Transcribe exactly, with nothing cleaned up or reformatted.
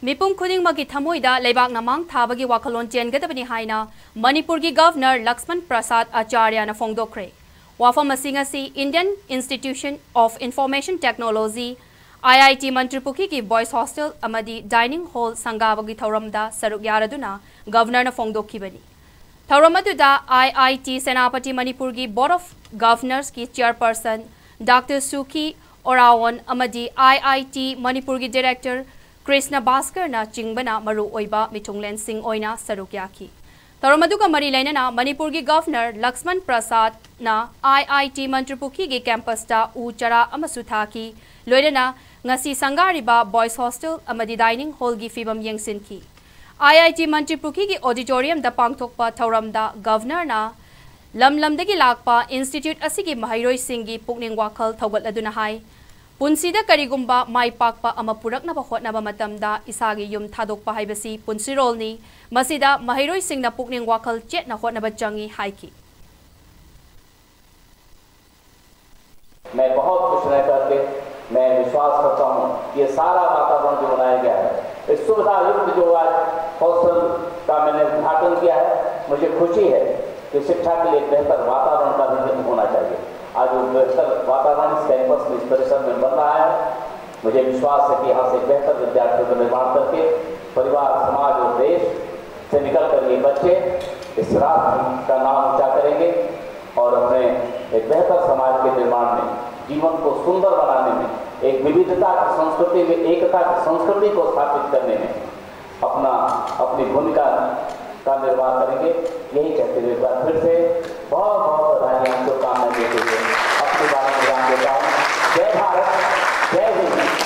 ꯃꯤꯄꯨꯝ ꯈꯨꯗꯤꯡꯃꯛꯀꯤ ꯊꯃꯣꯏꯗ ꯂꯩꯕꯥꯛꯅ ꯃꯥꯡ ꯊꯥꯕꯒꯤ ꯋꯥꯈꯜꯂꯣꯟ ꯆꯦꯟꯒꯗꯕꯅꯤ ꯍꯥꯏꯅ ꯃꯅꯤꯄꯨꯔꯒꯤ ꯒꯚꯔꯅꯔ ꯂꯛꯁꯃꯟ ꯄ꯭ꯔꯁꯥꯗ ꯑꯥꯆꯥꯔꯌꯅ ꯐꯣꯡꯗꯣꯛꯈ꯭ꯔꯦ꯫ ꯋꯥꯐꯝ ꯑꯁꯤ ꯉꯁꯤ Indian Institute of Information Technology, I I T ꯃꯟꯇ꯭ꯔꯤꯄꯨꯈ꯭ꯔꯤꯒꯤ Boys Hostel ꯑꯃꯗꯤ Dining Hall ꯁꯪꯒꯥꯕꯒꯤ ꯊꯧꯔꯝꯗ ꯁꯔꯨꯛ ꯌꯥꯔꯗꯨꯅ ꯒꯚꯔꯅꯔꯅ ꯐꯣꯡꯗꯣꯛꯈꯤꯕꯅꯤ꯫ ꯊꯧꯔꯝ ꯑꯗꯨꯗ I I T ꯁꯦꯅꯥꯄꯇꯤ ꯃꯅꯤꯄꯨꯔꯒꯤ Board of Governorsꯀꯤ Chairperson Doctor ꯁꯨꯈꯤ ꯑꯣꯔꯥꯋꯣꯟ ꯑꯃꯗꯤ I I T ꯃꯅꯤꯄꯨꯔꯒꯤ Director ꯀ꯭ꯔꯤꯁꯅ ꯚꯥꯁꯀꯔꯅ ꯆꯤꯡꯕꯅ ꯃꯔꯨ ꯑꯣꯏꯕ ꯃꯤꯊꯨꯡꯂꯦꯟꯁꯤꯡ ꯑꯣꯏꯅ ꯁꯔꯨꯛ ꯌꯥꯈꯤ꯫ ꯊꯧꯔꯝ ꯑꯗꯨꯒ ꯃꯔꯤ ꯂꯩꯅꯅ ꯃꯅꯤꯄꯨꯔꯒꯤ governor Lakshman ꯄ꯭ꯔꯁꯥꯗꯅ I I T ꯃꯟꯇ꯭ꯔꯤꯄꯨꯈ꯭ꯔꯤꯒꯤ ꯀꯦꯝꯄꯁꯇ ꯎ ꯆꯥꯔꯥ ꯑꯃꯁꯨ ꯊꯥꯈꯤ꯫ ꯂꯣꯏꯅꯅ ꯉꯁꯤ ꯁꯪꯒꯥꯔꯤꯕ Boys Hostel ꯑꯃꯗꯤ Dining Hallꯒꯤ ꯐꯤꯕꯝ ꯌꯦꯡꯁꯤꯟꯈꯤ꯫ I I T ꯃꯟꯇ꯭ꯔꯤꯄꯨꯈ꯭ꯔꯤꯒꯤ auditoriumꯗ ꯄꯥꯡꯊꯣꯛꯄ ꯊꯧꯔꯝꯗ ꯒꯚꯔꯅꯔꯅ ꯂꯝ ꯂꯝꯗꯒꯤ ꯂꯥꯛꯄ institute ꯑꯁꯤꯒꯤ ꯃꯍꯩꯔꯣꯏꯁꯤꯡꯒꯤ ꯄꯨꯛꯅꯤꯡ ꯋꯥꯈꯜ ꯊꯧꯒꯠꯂꯗꯨꯅ ꯍꯥꯏ, ꯄꯨꯟꯁꯤꯗ ꯀꯔꯤꯒꯨꯝꯕ ꯃꯥꯏ ꯄꯥꯛꯄ ꯑꯃ ꯄꯨꯔꯛꯅꯕ ꯍꯣꯠꯅꯕ ꯃꯇꯝꯗ ꯏꯁꯥꯒꯤ ꯌꯨꯝ ꯊꯥꯗꯣꯛꯄ ꯍꯥꯏꯕꯁꯤ ꯄꯨꯟꯁꯤꯔꯣꯜꯅꯤ꯫ ꯃꯁꯤꯗ ꯃꯍꯩꯔꯣꯏꯁꯤꯡꯅ ꯄꯨꯛꯅꯤꯡ ꯋꯥꯈꯜ ꯆꯦꯠꯅ ꯍꯣꯠꯅꯕ ꯆꯪꯏ ꯍꯥꯏꯈꯤ꯫ मैं बहुत कुछ नहीं करके मैं विश्वास करता हूँ कि ये सारा वातावरण जो बनाया गया है, ये सुविधा युक्त जो आज हॉस्टल का मैंने उद्घाटन किया है, मुझे खुशी है कि शिक्षा के लिए बेहतर वातावरण का भी होना चाहिए। आज वो बेहतर वातावरण इस कैंपस में, इस परिसर में बन रहा है। मुझे विश्वास है कि यहाँ से बेहतर विद्यार्थियों का निर्माण करके परिवार, समाज और देश से निकल कर ये बच्चे इस राष्ट्र का नाम ऊंचा करेंगे और अपने एक बेहतर समाज के निर्माण में, जीवन को सुंदर बनाने में, एक विविधता की संस्कृति में एकता की संस्कृति को स्थापित करने में अपना, अपनी भूमिका का निर्वाह करेंगे। यही कहते हुए एक बार फिर से बहुत बहुत बधाई, शुभकामनाएं देते हुए अपनी बात विराम देता हूँ। जय भारत, जय हिंद।